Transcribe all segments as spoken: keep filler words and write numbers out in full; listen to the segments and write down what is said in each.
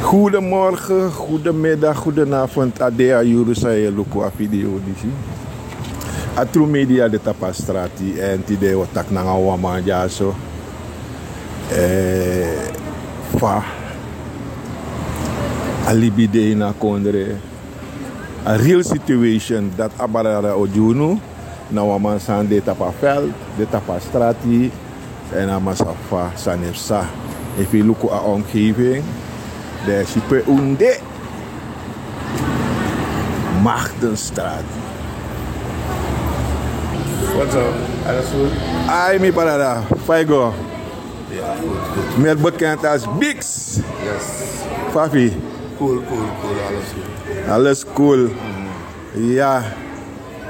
Goedemorgen, goedemiddag, goedenavond. A de a yuru san yu e luku a video disi. A True Media de tapu a strati, èn tide wi o taki nanga wan man dyaso. Eh, fa a libi de ini a kondre. A real situation dati a brada o gi unu. Na wan man san de tapu a veld, de tapu a strati. Èn a man sabi fa sani e psa. Efu yu luku a omgeving, dan yu e si pe un de. Magdenstraat. What's up? Alles goed? Ai, mi brada, fa yu go? Ja, goed, goed. Meer bekend als Bix. Yes. Fa fu yu? Cool, cool, cool. Alles goed. Alles cool. Ya.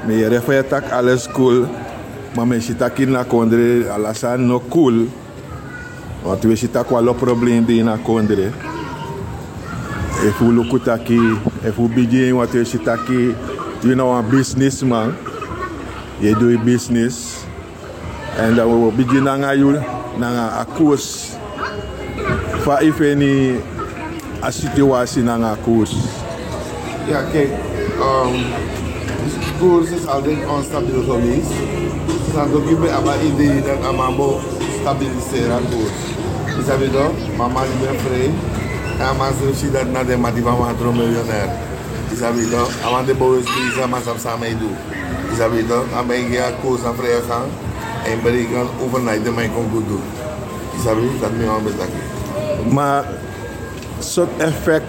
Mi yere fa yu e taki alles cool. Ma mi e si taki ini a kondre ala sani no cool. Want wi e si taki wan lo problem de ini a kondre. Efu wi luku taki, efu wi bigin, want wi e si taki yu na wan businessman. Yu e du yu business. Èn dan wi o bigin nanga yu, nanga a koers. Fa yu feni a situasi nanga a koers? Ya, kijk, um, koers is altijd onstabiel geweest. San Doki ben abi a idee dat a man bo stabiliseren a koers. Yu sabi toch, ma a man ben vrij. Èn a man srefi si dat na den mati fu a man tron miljonair. Yu sabi toch, a man de bewust bezig, a man sabi san a man e du. Yu sabi toch, a man e gi a koers a vrije gang. Èn yu bereken overnight den man e kon good. Yu sabi, dati mi wani ben taki. Ma sortu effect,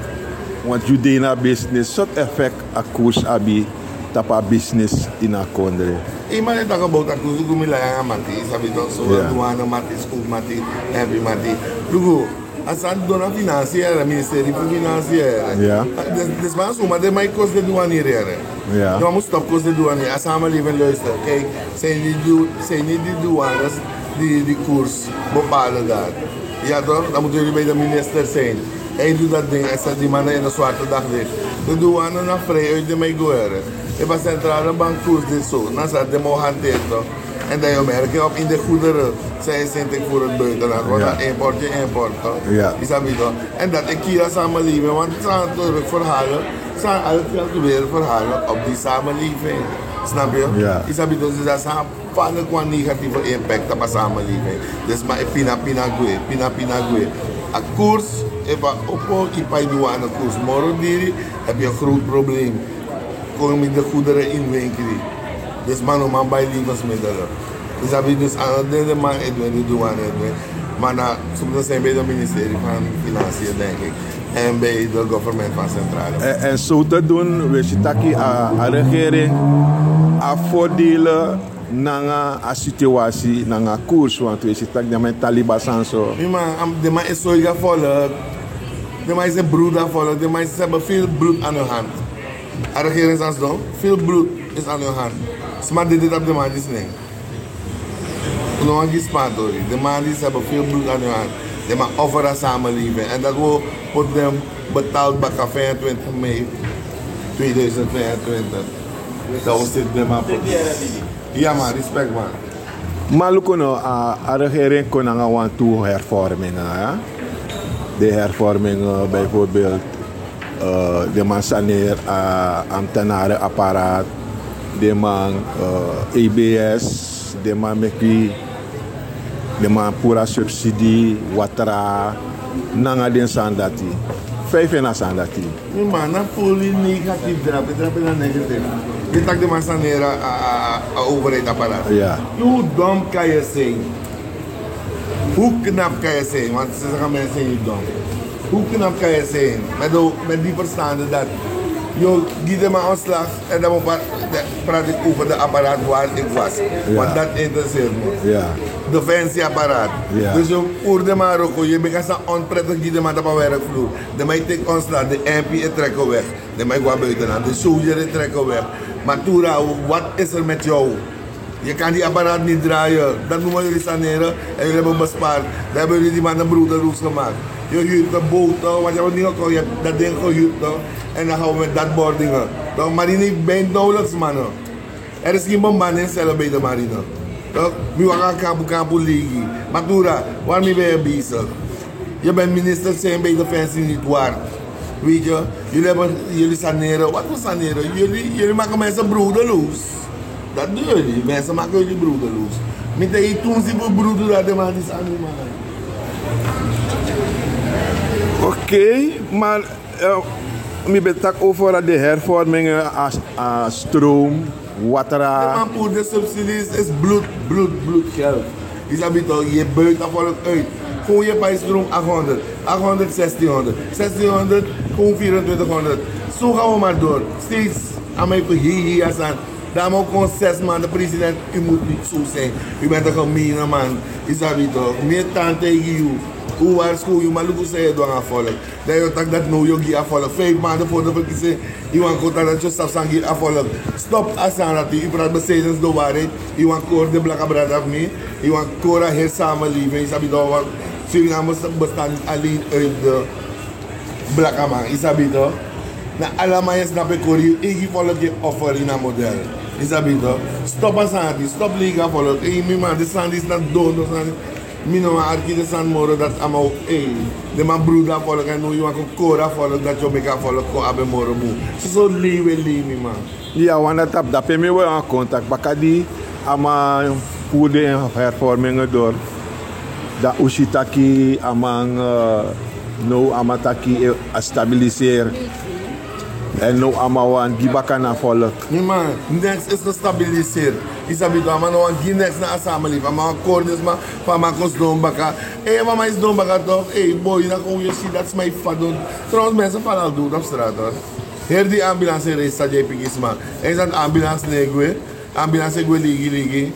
want yu de ini a business, sortu effect a koers abi tapu a business ini a kondre? Yu man e taki about a koers, luku mi lai nanga mati, yu sabi toch, so, yeah, douane mati, school mati, M P mati. Luku, a sani didon na financiën, ministerie fu financiën. Ja. Dus, dus man, suma den man e kosi den douanier. Ja. Den man mus stop kosi den douanier. A samenleving luister. Kijk, zijn die dou-, zijn niet die douanes die, die koers bepalen daar. Ja toch? Dan moeten jullie bij de minister zijn. Hij doet dat ding, hij zet die mannen in een zwarte daglicht. De douane na vrij uit den man e go. Efu a centrale bank koers dit zo, dan zal den man hanteren toch. En dan yu merk op in de goederen, zij zijn tegenwoordig buitenland. Want, ja, dat importje, import toch? Ja. Yu sabi toch? En dat e kiri a samenleving, want het zijn natuurlijk verhalen, het zijn altijd weer verhalen op die samenleving. Snap je? Ja. Yu sabi toch, dus dat zijn vaak gewoon negatieve impact op a samenleving. Dus ma e pina pina gwe, pina pina gwe. A koers, efu a opo, yu pai douane koers moro diri, heb je een groot probleem. Kon yu miti den goederen ini wenkri. Dus man no man bai levensmiddelen. Yu sabi, dus a no den, den man e du en, den douane e du en. Ma na, soms zijn bij de ministerie van Financiën, denk ik. En bij de government van Centrale. En, en zo te doen, wi e si taki a, a regering a voordelen nanga a situatie, nanga koers, want wi e si taki den man e tan libi a sani so. Mi man, am-, den man e soi gi a volk. Den man e seti broed a volk. Den man e seti, ze hebben veel bloed aan hun hand. A regering sani so, veel bloed is aan hun hand. Sma dede tapu den man disi nen. Un no wani gi sma tori. Den man disi hebben veel bloed aan hun hand. Den man offer a samenleving. En dat wi o poti den betaal baka vijfentwintig mei tweeduizend vijfentwintig. Dan wi o seti den man poti. Ya man, respect man. Ma luku no, a, a regering kon nanga wantu hervormingen, ya. Den hervormingen, bijvoorbeeld, eh, den man saneer a ambtenarenapparaat, den man, eh, E B S, den man meki, den man puru a subsidie, watra, nanga den sani dati. Fa yu feni a sani dati? Mi man, na fully negatief drape, drape na negatief. Yu taki den man saneer a, a, a, a overheidsapparaat. Ja. Hoe dom kan je zijn? Hoe knap kan je zijn? Want ze zeggen mensen zijn niet dom. Hoe knap kan je zijn? Met de, met die verstande dat yu o gi den man ontslag en dan praat ik over de apparaat waar ik was. Ja. Want dat interesseert me. Ja. Defensieapparaat. Ja. Dus yu o puru den man wroko, yu e meki a sani onprettig gi den man tapu a werkvloer. Den man e teki ontslag, de M P e trek weg. Den man e go na buitenland, de soldier e trek weg. Maar Tura, wat is er met jou? Je kan die apparaat niet draaien. Dat noemen jullie saneren. En jullie hebben bespaard. Dan hebben jullie die man een broederloos gemaakt. Je huurt de boten, want je hebt niet gekocht, je hebt dat ding gehuurd, toch? En dan gaan we met dat bord dingen. Toch, marine heeft bijna nauwelijks mannen. Er is geen bemanning zelf bij de marine. Toch? Mi waka kampu kampu legi. Maar Tura, waarmee ben je bezig? Je bent minister zijn bij Defensie niet waard. Weet je, jullie hebben, jullie saneren. Wat voor saneren? Jullie, jullie maken mensen brodeloos. Dat doen jullie. Mensen maken jullie brodeloos. Met de toen ze broeden dat de man is aan die man. Oké, maar eh, mi ben taki over de hervormingen, a, a stroom, watra. De man put de subsidies is bloed, bloed, bloed geld. Isabi toch, je buit a volk uit. Gewoon je bij stroom achthonderd, achthonderd, zestienhonderd, zestienhonderd, gewoon vierentwintighonderd. Zo gaan we maar door. Steeds aan mij voor hier, hier, aan. Dan moet gewoon zes maanden president. U moet niet zo zijn. U bent een gemene man. Isabi toch, meer tante tegen u. U waarschuw u, maar look hoe zij het doen aan volk. Dan yu taki dat now yu o gi a volk. Vijf maanden voor de verkiezing, yu wani kon taki dat yu sabi san gi a volk. Stop a sani dati, yu praat beslissend de waarheid. Yu wani kori den blaka brada fu mi. Yu wani kori a heri samenleving. Yu sabi toch, want Suriname bestaat niet alleen uit de blakaman. Yu sabi toch. Na ala man yu e snapu e kori, yu eigi volk e offer ini a model. Yu sabi toch. Stop a sani dati, stop leigi a volk. Ei, mi man, den sani disi na dondo sani. Mi no wani arki den sani moro, dati a man o, ei, den man brudu a volk, èn now yu wani kon kori a volk, dati yu o meki a volk kon abi en moro bun. Soso lei wi e lei, mi man. Ya, wan dati tapu dape mi wani kon taki baka di a man puru den hervormingen door. Dan un si taki a man, eh, now a man taki, eh, a stabiliseer. Èn now a man wani gi baka na volk. Mi man, niks is gestabiliseerd. Yu sabi toch, a man no wani gi niks na a samenleving. A man wani kori den sma fu a man kon sidon baka. Ei, a man e sidon baka toch. Ei, boi, na kon yu e si dati sma e fadon. Trouwens, mensen vallen al dood op straat, hoor. Heri di ambulance e reisi san di e piki sma. Èn san ambulance no e gwe. Ambulance e gwe ligi ligi.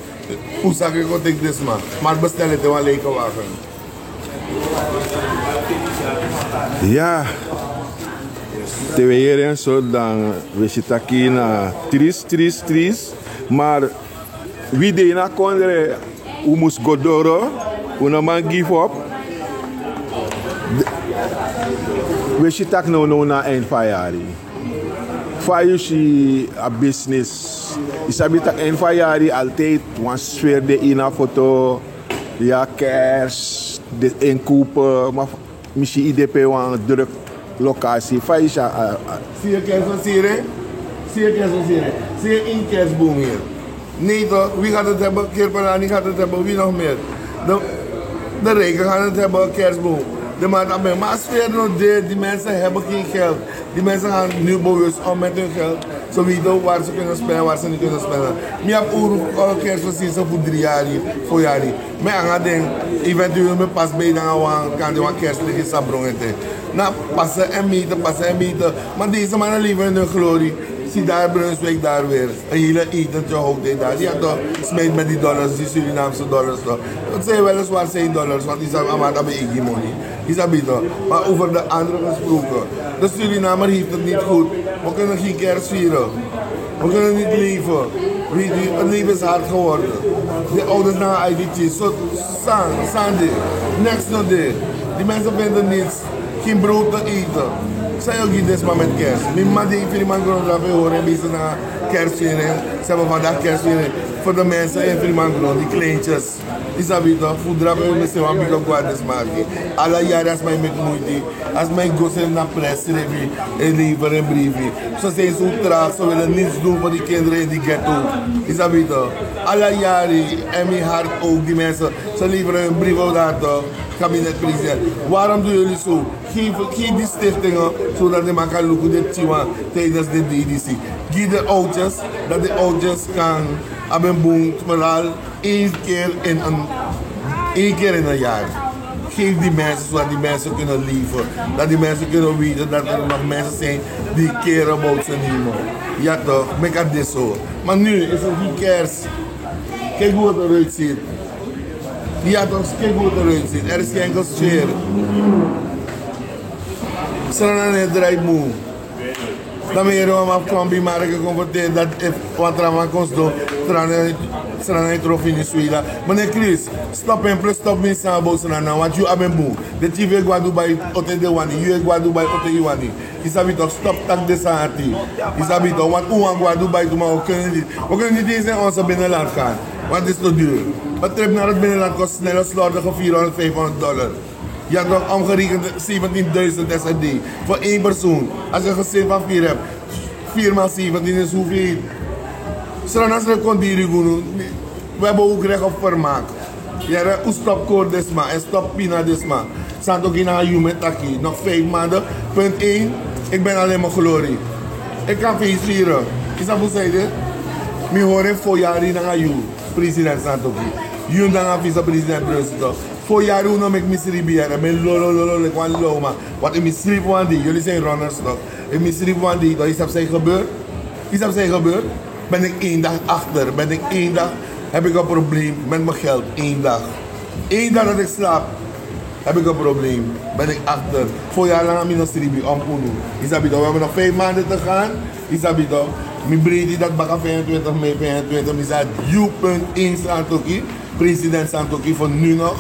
Un saka e kon teki den sma. Ma a bestel ete wan lege wagen. Ya. Te wi e yere en so, dan wi e si taki na tris, tris, tris. Ma wi de ini a kondre, un mus go doro, un no man give up. Wi e si taki nownow na a einde fu a yari. Fa yu si a business? Yu sabi taki einde fu a yari altijd wan sfeer de ini a foto. Ya, kerst, den inkoupen, ma mi si yu de pe wan druk locatie. Fa yu si a, a, a. Zie je kerstversiering? Zie je kerstversiering? Zie je één kerstboom hier? Nee toch, wie gaat het hebben? Kirpelani gaat het hebben, wie nog meer? De, de rijken gaan het hebben, kerstboom. De man, maar a sfeer no de, die mensen hebben geen geld. Die mensen gaan nu bewust om met hun geld. Ze weten ook waar ze kunnen spenden, waar ze niet kunnen spenden. Mi abi uru, eh, kerstversiering voor drie yari, vier yari. Mi nanga den, eventueel mi pas bij nanga wan, kan de wan kerstlicht in Sabron ete. Na passen en meten, passen en meten. Maar deze mannen leven in hun glorie. Zie daar Brunswijk daar weer. Een hele etentje hout hij daar. Ja toch, smijt met die dollars, die Surinaamse dollars toch. Het zijn weliswaar zijn dollars, want die zijn allemaal aan mijn eigen money. Yu sabi toch? Maar over de anderen gesproken. De Surinamer heeft het niet goed. We kunnen geen kerst vieren. We kunnen niet leven. Weet je, het leven is hard geworden. De ouders na I D T, zo, san, san de. Niks no de. Die mensen vinden niets. Geen brood te eten. San yu o gi den sma met kerst? Mi mama de Freeman Grond, drape horen bezig na kerstviering. Ze hebben vandaag kerstviering voor de mensen in Freeman Grond, die kleintjes. Yu sabi toch, fu drape wi mesi wan bigi go na den sma. Ala yari a sma e meki moeite. A sma e go srefi na pres srefi, e lever en briefi. Ze zijn zo traag, ze willen niets doen voor die kinderen in die ghetto. Yu sabi toch, ala yari, en mi hart ook, die mensen. Ze leveren hun brieven daar toch, kabinet, president. Waarom doen jullie zo? Geef, geef die stichtingen, zodat de man kan luku de tiwan tijdens de D D C. Geef de oudjes, dat de oudjes kan hebben een boom, vooral één keer in een, één keer in een jaar. Geef die mensen, zodat die mensen kunnen leven. Dat die mensen kunnen weten dat er nog mensen zijn die care about ze nemen. Ja toch, meki a de so. Maar nu is er geen kerst. Kijk hoe het eruit ziet. Ja toch, kijk hoe het eruit ziet. Er is geen enkel sfeer. Sranan draait moe. Dan mi yere wan man fu Krombi, maar ik geconfronteerd dat if wan tra man kon sidon, Sranan, Sranan e tron fini swela. Meneer Chris, stop en plus stop mi sani about Sranan, want yu abi en bun. Den tyifi e go na Dubai, ote den wani, yu e go na Dubai, ote yu wani. Yu sabi toch, stop taki den sani dati. Yu sabi toch, want un wani go na Dubai tu, maar we kunnen niet. We kunnen niet eens in onze binnenland gaan, want het is te duur. Een trip naar het binnenland kost snel een slordige vierhonderd, vijfhonderd dollar. Ya toch, omgerekend zeventienduizend S R D. Voor één persoon. Als je een gezin van vier hebt, vier maal zeventien is hoeveel? Srana sref kon diri gunu. We hebben ook recht op vermaak. Yere, u stop kori den sma en stop pina den sma. Santoki na a yu mi e taki. Nog vijf maanden. Punt één. Ik ben al in mijn glorie. Ik kan feest vieren. Is dat hoe zei dit? Mi hori fo yari nanga yu, president Santoki. Yu nanga vicepresident Brunstop. Fo yari un no meki mi sribi yere. Mi e lolo lolo leki wan loma. Want efu mi sribi wan dei, jullie zijn runners toch? Efu mi sribi wan dei, dan is dat zijn gebeur. Is dat zijn gebeur? Ben ik één dag achter, ben ik één dag, heb ik een probleem met mijn geld. Eén dag. Eén dag dat ik slaap, heb ik een probleem. Ben ik achter. Fo yari nanga mi no sribi, om unu. Isabi toch, we hebben nog vijf maanden te gaan. Isabi toch, mi breiti dat baka vijfentwintig mei, vijfentwintig, mi sa yu punt één Santoki, president Santoki, voor nu nog.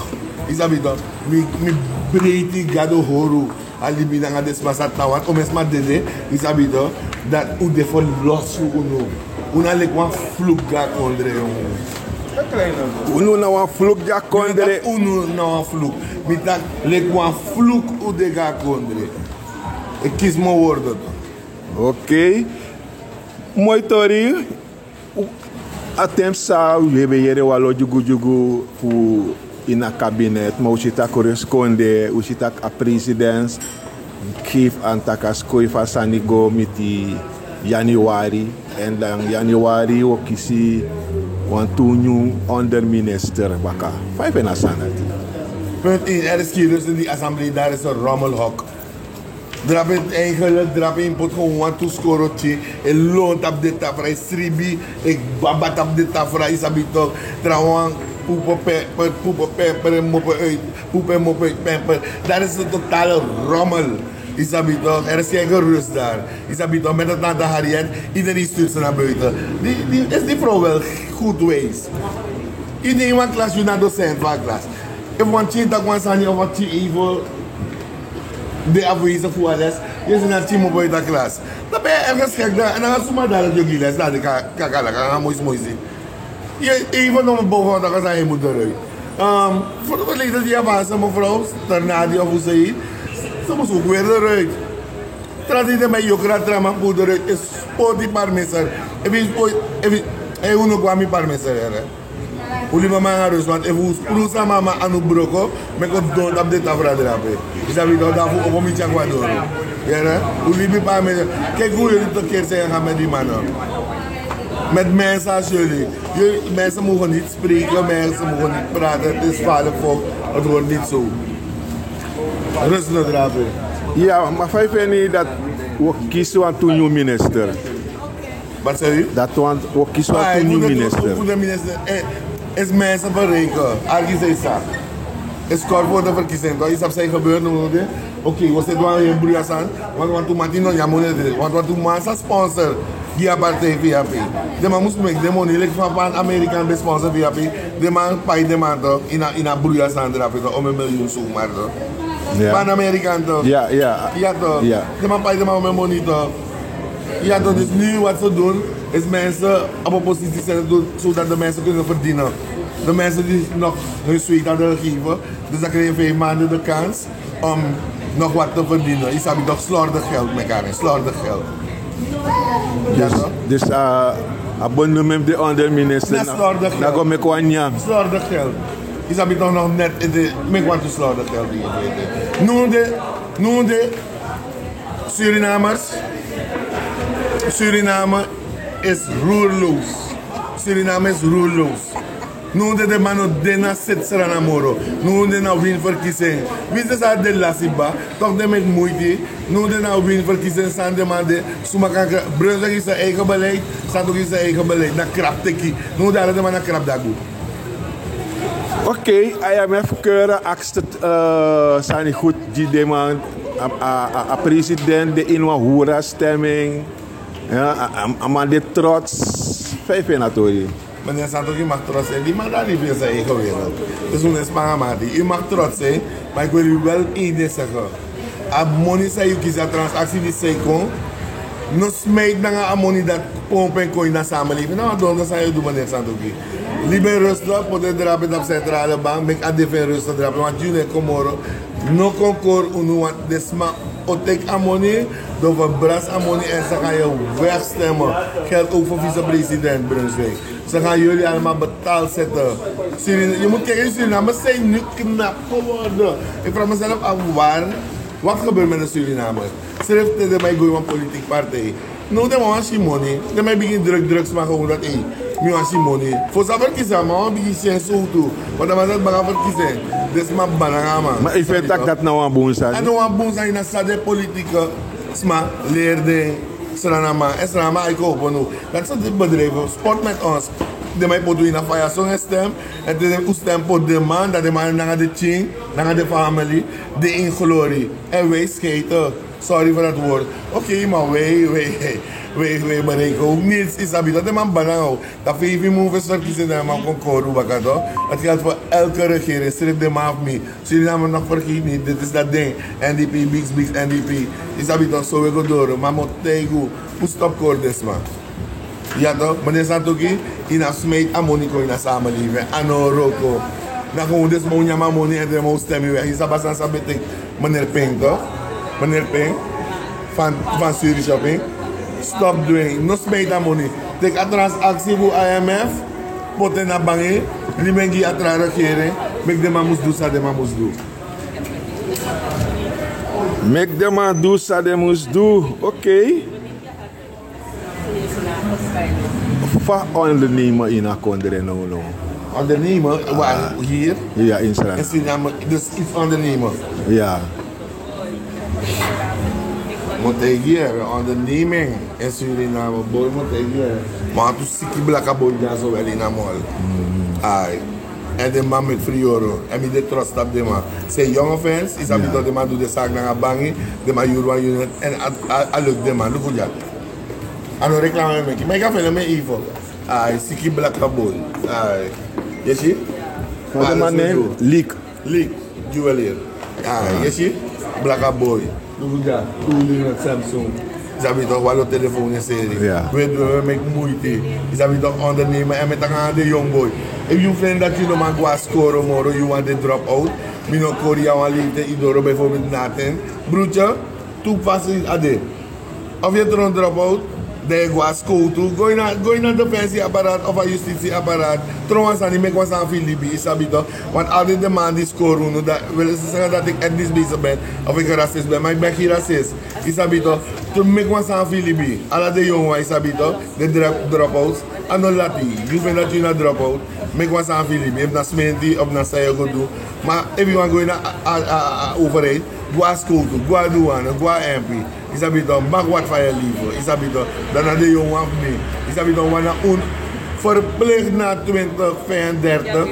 Isabi toch, mi, mi breiti Gado hori a libi nanga den sma sa tan, want un meki sma dede, isabi toch, dat un de verlos fu unu. Un na leki wan vloek go na kondre, jongen. Unu na wan vloek go na kondre. Unu na wan vloek. Mi taki leki wan vloek un de go na kondre. Ik kies mijn woorden toch. Ok. Moi tori. A ten psa wi ben yere wan lo dyugudyugu fu ini a kabinet, ma wi si tak' ruskonde, wi si tak' a president geef an tak' a skoifa sani go miti januari. Èn dan januari wi o kisi wantu nyun onderminister baka. Fa yu feni a sani dati? Punt één, er is geen rust in die assemblee, daar is een rommelhok. Drape, eigenlijk drape, yu poti gewoon wantu skoro tye. E lon tapu den tafra, e sribi, e baba tapu den tafra, isabi toch. Trawan, poepen pemper, poepen pemper en moppen uit, poepen en moppen uit pemper. Dat is een totale rommel. Isabi toch, er is geen gerust daar. Isabi toch, met de tante Harriet, iedereen stuurt ze naar buiten. Die, die, is die vrouw wel goed wijs? Yu de ini wan klas, yu na docent fu a klas. Efu wan tye taki wan sani of wan tye even de afwezig fu a les, yu e si na tye mopo ini a klas. Dan ben yu ergens gek dan, en dan suma dati yu o gi les na den kakalaka nanga moisi moisi. Yu e even no bow van taki a sani e mu eruit. Ehm, voor de verleden die ervaren mevrouw Ternadi of hoe ze heet, ze moest ook weer eruit. Tra dei den man e yokra tra man puru eruit, e spoti parmeser. Efu yu spoti, efu yu, e unu go a mi parmeser, yere. Un libi a man nanga rust, want efu un sprun sama, a man anu broko, meki un don tapu den tafra drape. Yu sabi, dan fu opo mi tyari kon na doro. Yere, un libi parmeser. Kijk hoe jullie tekeer zijn gegaan met die mannen. Met mensen als jullie. Jullie, mensen mogen niet spreken, mensen mogen niet praten. Het is gevaarlijk voor het woord niet zo. Rustig drape. Ya, ma fa yu feni dati wi o kisi wantu nyun minister? Wat zei u? Dati wi o kisi wantu nyun minister. Fu den minister, eh, is mensen verrijken. Arki zei sa. Is kort voor de verkiezing toch? Yu sabi san e gebeur now de. Oké, wi o seti wan heri bruya sani. Want wantu man di no nyan moni ete. Want wantu man sa sponsor gi a partij fu yu ape. Den man mus meki den moni, leki fa wan Amerikan ben sponsor fu yu ape. Den man pai den man toch, ini a, ini a bruya sani drape toch, omeni milyun zomaar toch. Wan Amerikan toch. Ya, ya. Ya toch. Den man pai den man omeni moni toch. Ya toch, dus nu wat ze doen, is mensen op een positie zetten, zodat de mensen kunnen verdienen. De mensen die nog hun zweet hadden gegeven, dus dan krijg je vijf maanden de kans om nog wat te verdienen. Yu sabi toch, slordig geld, meki a nen, slordig geld. Dus, dus a, a benoeming fu den onderminister na, na go meki wan nyan. Slordig geld. Yu sabi toch, nog net, meki wantu slordig geld. Nu de, nu de Surinamers, Suriname is roerloos. Suriname is roerloos. Nu de, den man no de na seti Sranan moro. Nu de na win verkiezing. Winsi den sa de lasi kba, toch den meki muiti. Nu de na win verkiezing, san den man de, suma kan kra-, Brunswijk is zijn eigen beleid, Santo is zijn eigen beleid. Na krap teki. Nu de ala den man na krap dagu. Oké, I M F keur a akste, eh, sani goed gi den man, a, a, a, a president de ini wan hura stemming. Ya, a, a, a man de trots. Fa yu feni a tori? Meneer Santoki mag trots zijn. Die man daar leeft in zijn eigen wereld. Dus un no e span a man dati. U mag trots zijn, maar ik wil u wel één ding zeggen. A moni san yu kisi, a transactie di san e kon, no smijt nanga a moni dati pomp en kon ini a samenleving. Na wan dondro san yu e du, meneer Santoki. Libi en rustig, poti en drape tapu centrale bank, meki a de fu en rustig drape, want yu no e kon moro. No kon kori unu, want den sma o teki a moni, den o ferbrasi a moni en ze gaan je wegstemmen. Geldt ook voor vicepresident Brunswijk. Ze gaan jullie allemaal betaald zetten. Surin-, je moet kijken, in Suriname zijn nu knap geworden. Ik vraag mezelf af waar, wat gebeurt met de Surinamer? Schrijf tegen mij, go in een politieke partij. No, den man wani si moni. Den man e bigin druk, druk sma gewoon dat, ei, mi wani si moni. Fosi a ferkisi, a man wani bigin si en sowtu. Want a man dati baka ferkisi en. Den sma bana nanga a man. Ma efu yu e taki dati na wan bun sani. A no wan bun sani, na san den politieke sma leri den Sranaman. En Sranaman e kon opo now. Dati san den bedrijf sport met ons. Den man e poti wi na faya, so un e stem. En te un stem poti den man, dan den man nanga den pikin, nanga den famili, de in glory. En wij scheten. Sorry voor dat woord. Oké, maar wij, wij, wij, wij bereiken ook niets. Isabi, dat de man bana now. Dat vijf mun fu verkiezing, dat man kon kori baka, toch? Het geldt voor elke regering. Schrijf de man af, mi. Suriname nog vergeet niet. Dit is dat ding. N D P, biks, biks, N D P. Isabi, toch, zo we go door. Maar moet tegen u. Hoe stop kori den sma? Ja toch, meneer Santoki, yu na smijt a moni kon ini a samenleving, a no wroko. Na gewoon den sma o nyan a moni en den man o stem yu weg. Yu sabi san san betekent, meneer Ping toch? Meneer Ping, van, van Suri Shopping. Stop doing, no smijt a moni. Teki a transactie fu I M F, poti en na bangi, libi en gi a tra regering, meki den man mus du san den man mus du. Meki den man du san den mus du, oké. Fa ondernemen ini a kondre now now? Ondernemen? Waar? Hier? Ja, in Sranaman. In Suriname, dus iets ondernemen. Ja. Moet hij hier, onderneming in Suriname, boy, moet hij hier. Maar toen siki blaka boy daar zo wel in Amol. Ai. En den man meki friyoro. En mi de trots tapu den man. Zijn jonge fans, isabi toch, den man du den saki nanga bangi, den man yuru wan unit. En a, a, a lukt den man, luku dya. A no reclame meki. Ma yu kan feni mi even. Ai, siki blaka boy. Ai. Yu si? Wat den man name? Leak. Leak. Juwelier. Ai, yu si? Blaka boy. Luku dya, tu yu na Samsung. Isabi toch, wan lo telefoon en seri. Ja. We, we, we meki muiti. Isabi toch, ondernemen. En mi e taki nanga den young boy. Efu yu feni dati yu no man go na skoro moro, yu wan de drop out. Mi no kori yu a wan leeftijd, yu doro bijvoorbeeld na ten. Broertje, tu fasi a de. Of yu e tron drop out, dan yu e go na skowtu. Go ini a, go ini a defensieapparaat of a justitieapparaat. Tron wan sani, meki wan sani fu yu libi, yu sabi toch. Want altijd den man di skori unu, dan willen ze zeggen dat ik etnisch bezig ben of ik een racist ben. Maar ik ben geen racist. Yu sabi toch. Tron, meki wan sani fu yu libi. Ala den yongu wan, yu sabi toch. Den drop, dropouts. A no lati. Yu feni dati yu na dropout, meki wan sani fu yu libi. Efu na smenti, of na san yu e go du. Ma efu yu wani go ini a, a, a, a overheid, go na skowtu, go na douane, go na M P. Yu sabi toch, maak wat van je leven. Yu sabi toch, dan na den yongu wan fu mi. Yu sabi toch, want na unu, verplicht na twintig vijfendertig,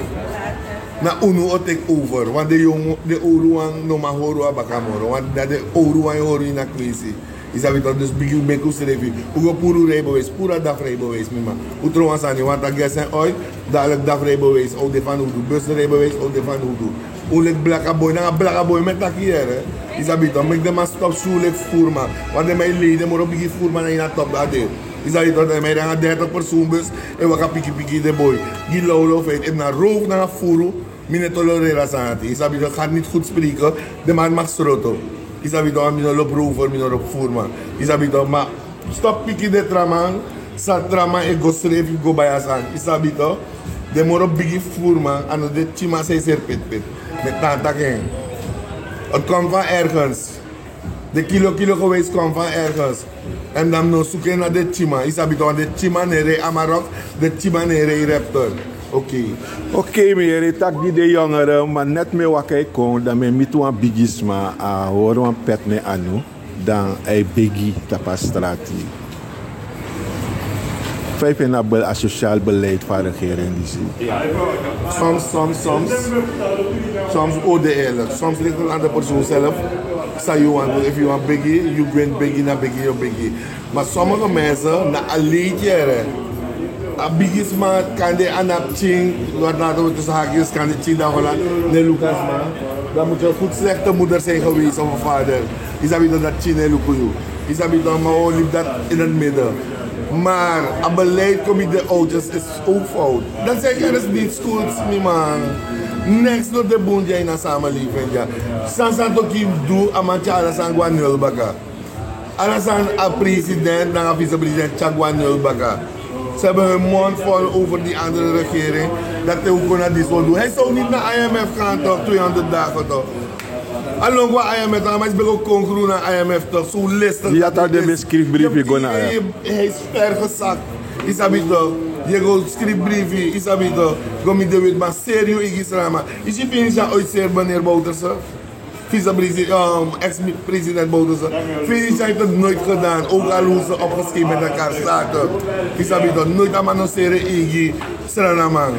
na unu o take over. Want den yongu, den owru wan no man hori unu na baka moro. Want na den owru wan e hori unu ini a kwesi. Yu sabi toch, dus bigin meki unsrefi. Un go puru rijbewijs, puru a daf rijbewijs, mi man. Un tron wan sani, want a gas en oil, dadelijk daf rijbewijs o de fanowdu, bus rijbewijs o de fanowdu. Un leki blaka boy, nanga blaka boy mi e taki hier, hè. Yu sabi toch, meki den man stop suru leki voerman. Want den man e lei den moro bigi voerman na ini a top dati. Yu sabi toch, den man e de nanga dertig persoon bus, e waka piki piki den boy. Gi lawlaw feit, efu na roof nanga furu, mi no e tolereri a sani dati. Yu sabi toch, gaat niet goed spreken, den man mag sroto. Yu sabi toch, mi no lobi rover, mi no lobi voerman. Yu sabi toch, ma stop piki den tra man, san tra man e go srefi go bai a sani. Yu sabi toch, den moro bigi voerman, a no den pikinman san e seri petipeti. Mi e tan taki en. Het komt van ergens. Den kilo kilo gewijs komt van ergens. En dan mi no suku en na den pikinman. Yu sabi toch, want den pikinman no e rei Amarok, den pikinman no e rei Raptor. Oké. Oké, mi yere taki gi den yongere, ma net mi e waka e kon, dan mi e miti wan bigisma, a hori wan pet na en anu, dan a e begi tapu a strati. Fa yu feni a be-, a sociaal beleid fu a regering disi? Soms, soms, soms. Soms, o de eerlijk. Soms ligt het aan de persoon zelf. San yu wani du, efu yu wani begi, yu gwenti begi, na begi yu o begi. Ma sommige mensen, na a leed yere. A bigisma kande a na pikin, wat laten we tussen haakjes, kande pikin dan Holland, no e luku a sma. Dan moet je een goed slechte moeder zijn geweest of een vader. Yu sabi toch, dati pikin no e luku yu. Yu sabi toch, ma o libi dati in het midden. Maar a beleid kon miti den ouders is ook fout. Dan zijn ze ergens niet schuld, mi man. Neks no de bun dya ini a samenleving dya. San san toki du a man tyari ala sani go na nul baka. Ala sani a president nanga vicepresident tyari go na nul baka. Ze hebben hun mond vol over die andere regering. Dat te hoeven naar die zo doen. Hij zou niet naar I M F gaan toch, tweehonderd dagen toch. A lon go na I M F toch, a man is bego kon groen na I M F toch. Zo listig. Hij is vergezakt. Yu sabi toch? Yu e go skrifi brifi, yu sabi toch? Go mi de wit man, seri yu eigi srama. Yu si Phoenicia ooit seri, meneer Bouterse? Vicepresident, ehm, ex-president Bouterse. Phoenicia heeft het nooit gedaan, ook al hoe ze opgeschreven met elkaar zaten. Yu sabi toch? Nooit a man no seri eigi srana man.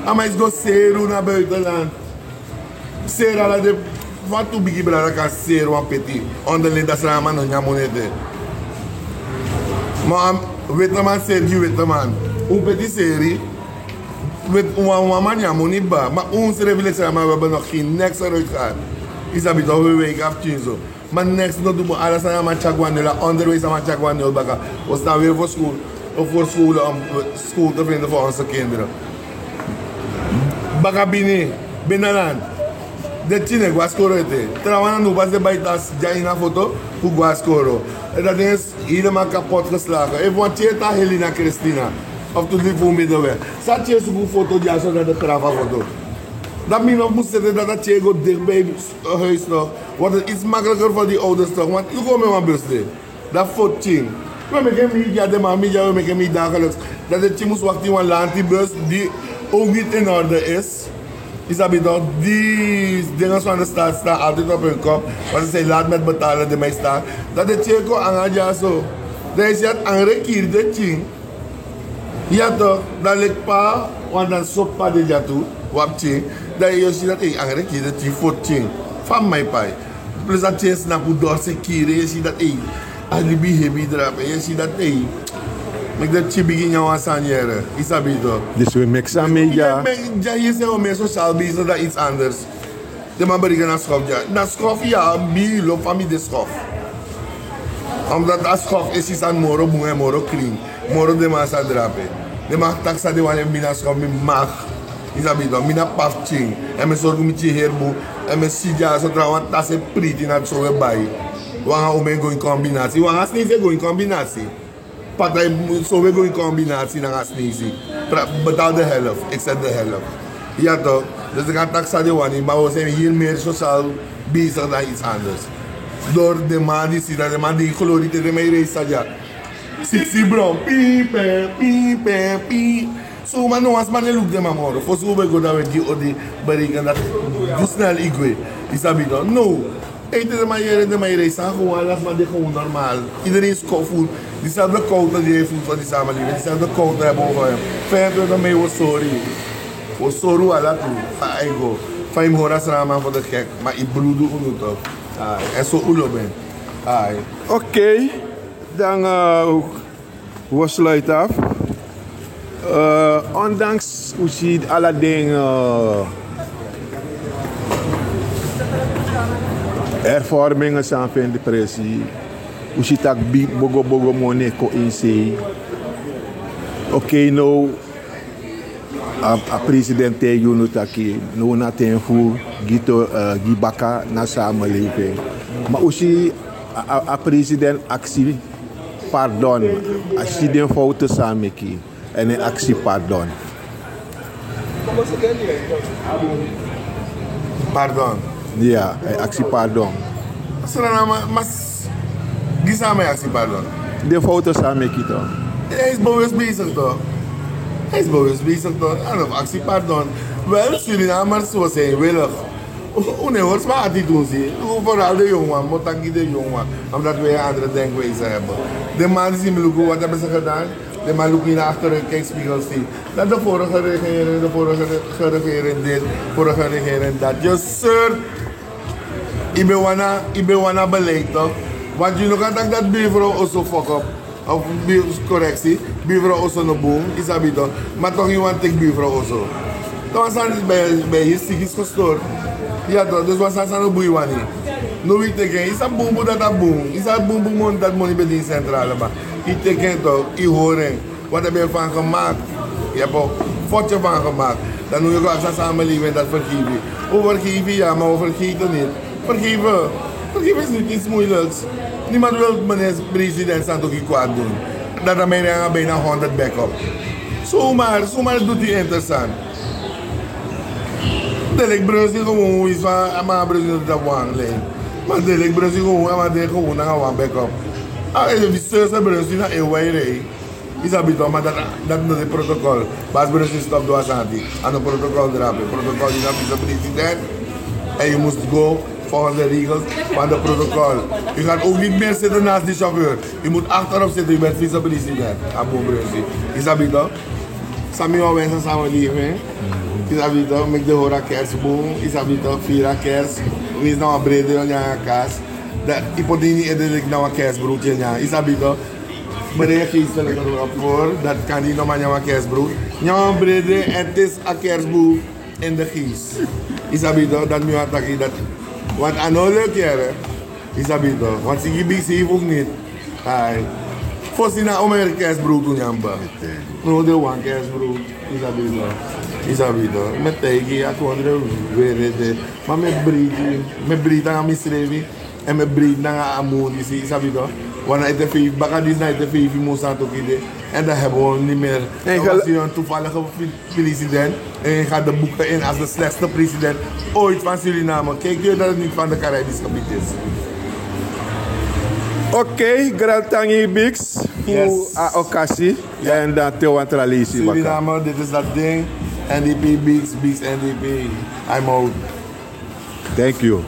A man is go seri unu na buitenland. Seri ala den, fa tu bigi brada kan seri wan peti. Onderling, dan srana man no nyan moni ete. Ma wete man seri gi wete man. Un peti seri, wete wan, wan man nyan moni kba. Ma un srefi leki srana man, we hebben nog geen niks eruit gehad. Yu sabi toch, we wake up pikin so. Ma neks no du bun, ala sani a man tyari go na nul, onderwijs a man tyari go na nul baka. We staan weer voor school, voor scholen om school te vinden voor onze kinderen. Baka bini, binnenland. Den pikin no e go na skoro ete. Trawan na no basi den bai tas dya ini a foto fu go na skoro. En dat ding is helemaal kapot geslagen. Efu wan pikin e tan Helena Christina of tu dri fu middenweg, san a pikin e suku foto dyaso, dan den trawan foto. Dan mi no mus sete dat a pikin e go dichtbij huis toch. Wordt het iets makkelijker voor die ouders toch. Want yu go mi wan bus de. Dat foto pikin. We meke media, den man media, we meke media dagelijks. Dat den pikin mus wachten in wan lanti bus die ook niet in orde is. Yu sabi toch, die dingen van de staat staan altijd op hun kop. Want ze zijn laat met betalen, den man e staan. Dat den pikin e kon anga dyaso. Dan yu si dat angre kiri den pikin. Ya toch, dan leki pa, want dan so pa de dya tu, wan pikin. Dan yu si dat, ei, angre kiri den pikin, foto pikin. Fa mi e pai. Plus a pikin e snapu dorse kiri, yu si dat, ei, a libi hebi drape, yu si dat, ei. Meki den pikin bigin nyan wan sani yere, yu sabi toch. Dus we meki sani media. Meki, dya yu si, we meki sociaal bezig dan iets anders. Den man bereken na schof dya. Na schof ya, mi lobi fa mi de schof. Omdat a schof e si sani moro bun èn moro clean. Moro den man sa drape. Den man taki san den wani, mi na schof, mi mag. Yu sabi toch, mi na pa fu pikin. Èn mi e sorgu mi pikin heri bun. Èn mi e si dyaso trawan tasi e priti na so we bai. Wan anga uman e go in combinatie. Wan anga sneisi e go in combinatie. Partij, so we go in combinatie nanga sneisi. Betaal de helft, ik zet de helft. Ya toch? Dus ik kan taki san den wani, maar we zijn hier meer sociaal bezig dan iets anders. Door den man di si, dan den man di glory te den man e reis dya. Siksi bron, pin, pen, pin, pen, pin. So, ma no wan sma no e luku den man moro. Fosi un ben go, dan we gi odi, bereken dat. Du snel igwe. Yu sabi toch? No. Ete den man yere, den man yere, san gewoon, ala sma de gewoon normaal. Iedereen is gewoon, diezelfde koude die heeft van die samenleving, diezelfde koude hebben we over hem. Vijfentwintig mei, we sorry. We sorry, ala tu. Fa yu go. Fa yu mus hori a srana man voor de gek. Maar yu bloed unu toch. Ah, en zo ulo ben. Ah. Oké. Dan, eh, we sluiten af. Eh, ondanks u si ala den, eh, hervormingen san feni presi, u si taki bogo bogo moni e kon ini sei. Oké, now a, a president taigi unu taki now na ten fu gi to, eh, gi baka na samenleving. Ma u si a, a, a president aksi pardon. A si den fouten san a meki èn a e aksi pardon. Pardon. Ya, a e aksi pardon. Srana, ma, ma s-, gi san a e aksi pardon. Den fouten san a meki toch. Hij is bewust bezig toch. Hij is bewust bezig toch. A no fu aksi pardon. Wel, Surinamers, we zijn willig. Un no e hori sma ati tu, si. Vooral den yonguwan, mi o taki gi den yonguwan. Omdat wij een andere denkwijze hebben. Den man disi, mi luku, wat hebben ze gedaan? Den man luku ini a achter, kijkspiegel, si. Dat de vorige regering, de vorige re-, regering dit, vorige regering dat. Yu sir, yu ben wani, yu ben wani beleid toch. Want yu no kan taki dat buurvrouw also fuck up. Of bi-, correctie, buurvrouw oso no bun, yu sabi toch. Ma toch yu wani teki buurvrouw oso. Dan wan sani ben, ben yu psychisch gestoord. Ya toch, dus wan sani san no bun yu wani. No wi teki en, yu sabi bunbun dati a bun. Yu sabi bunbun moni, dati moni ben de ini centrale bank. Yu teki en toch, yu hori en. Wat heb je ervan gemaakt? Je hebt een fotje van gemaakt. Dan nu yu go aksa samenleving dat vergeven. We vergeven, ja, maar we vergeten niet. Vergeven, vergeven is niet iets moeilijks. Niemand wil meneer president Santoki kwaad doen. Dat dan mij bijna honderd bek op. Zomaar, zomaar doet hij interessant. Delik Brussel gewoon is van ama Brussel dat wang lijn. Maar Delik Brussel gewoon ama de gewoon na wan bek op. Ah, is die zus Brussel na e wairei. Isabi toch, maar dat, dat no de protocol. Bas Brussel stop do asanti. Aan de protocol drape. Protocol is een vicepresident. En je moet go volgens de regels van de protocol. U gaat ook niet meer zitten naast die chauffeur. U moet achterop zitten, u bent vicepresident. Abu Brussel. Isabi toch? Sami wan wensa samenleving. Isabi toch, make de hora kerstboom. Isabi toch, vira kerst. Wees nou een brede, ja, kaas. Dat hypothetisch eigenlijk nou een kerstbroodje, ja. Isabi toch? Brede geestelijke voor, dat kan niet normaal nyawa kerstbrood. Nyawa brede, het is een kerstboom in de geest. Isabi toch, dat mi wan taki dat. Want a no leuk, hè. Isabi toch, want sigi big safe ook niet. Ai. Fosi na omer kerstbrood tu nyamba. No de wan kerstbrood. Isabi toch. Isabi toch. Met tijgi, a kondre weer de. Maar met breed, met breed aan misrevi. En mi breed nanga a mun disi, sabi toch? Wan na ete feifi, baka disi na ete feifi mun Santoki de. En dan hebben we niet meer. En dan was hij een toevallige fi- president. En hij gaat de boeken in als de slechtste president ooit van Suriname. Kijkt u dat het niet van de Caribisch gebied is? Oké, grand tangi Bix. Voor a occasie. En dan te wan tra leisi baka. Suriname, dit is dat ding. N D P Bix, Bix N D P. I'm out. Thank you.